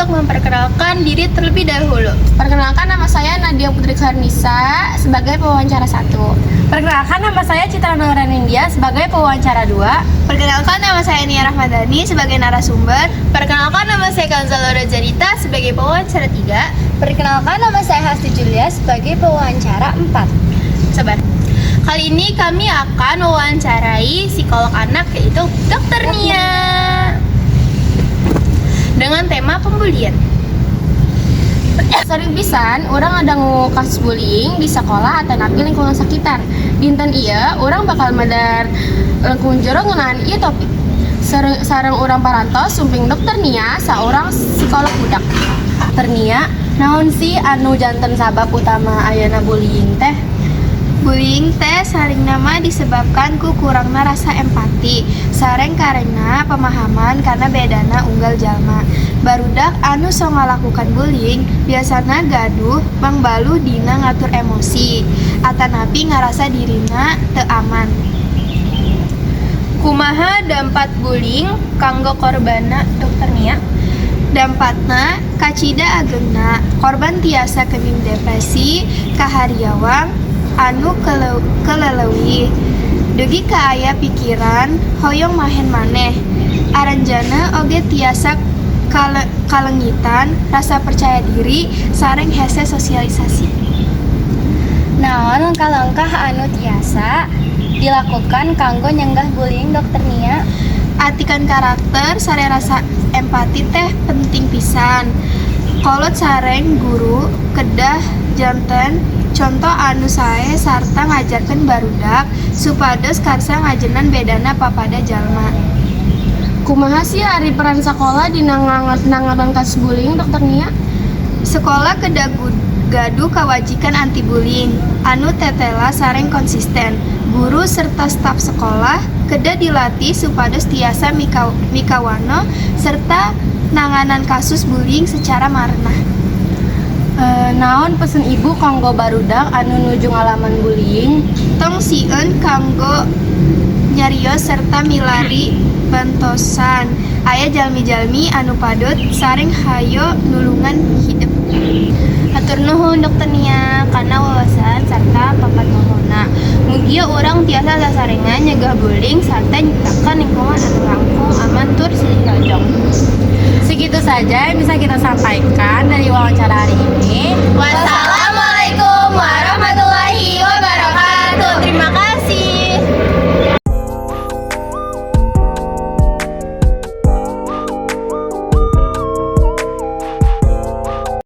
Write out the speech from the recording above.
untuk memperkenalkan diri terlebih dahulu. Perkenalkan, nama saya Nadia Putri Karnisa sebagai pewawancara 1. Perkenalkan, nama saya Citra Nora Nindya sebagai pewawancara 2. Perkenalkan, nama saya Nia Rahmadani sebagai narasumber. Perkenalkan, nama saya Kanza Laura Janita sebagai pewawancara 3. Perkenalkan, nama saya Hasti Julia sebagai pewawancara 4. Sabar. Kali ini kami akan mewawancarai psikolog anak, yaitu Dr. Nia, dengan tema pembulian. Sering pisan urang ngadangu kasus bullying di sekolah atanapi lingkungan sekitar. Dinten ieu urang bakal medar langkung jero ngeunaan ieu topik. Sareng urang parantos sumping Dr. Nia, seorang psikolog budak. Dr. Nia, naon sih anu janten sabab utama ayana bullying teh? Bullying teh saringna mah disebabkan ku kurangna rasa empati sareng karena pemahaman karena bedana unggal jalma. Barudak anu sok ngalakukan bullying biasana gaduh pangbaluh dina ngatur emosi atanapi ngarasa dirina teu aman. Kumaha dampak bullying kanggo korbanna, Dokter Nia? Dampakna kacida agengna. Korban tiasa kenging depresi, kahariawang anu keleleuwih, dugi ka aya pikiran hoyong mahen maneh. Aranjeunna oge tiasa kalengitan rasa percaya diri sareng hese sosialisasi. Naon langkah-langkah anu tiasa dilakukan kanggo nyenggah bullying, Dokter Nia? Atikan karakter sareng rasa empati teh penting pisan. Kolot sareng guru kedah janten contoh anu sae sarta ngajarkeun barudak supados karsa ngajenan bedana papada jalma. Kumaha sih ari peran sekolah dina nanganan kasus bullying, Dokter Nia? Sekolah kedah gaduh kawajikan anti bullying anu tetela sareng konsisten. Guru serta staf sekolah kedah dilatih supados tiasa mikawanoh serta nanganan kasus bullying secara marenah. Naon pesen ibu kanggo barudak anu nuju ngalaman bullying? Tong sieun kanggo nyarios serta milari bantosan. Aya jalmi-jalmi anu padot sareng hayo nulungan hidep. Hatur nuhun, Dokter Nia, kana wawasan serta papatohona. Mugia urang tiasa sasarengan nyegah bullying sarta nyiptakeun lingkungan anu langkung aman tur silih rojong. Segitu saja yang bisa kita sampaikan dari wawancara hari ini. Wassalam.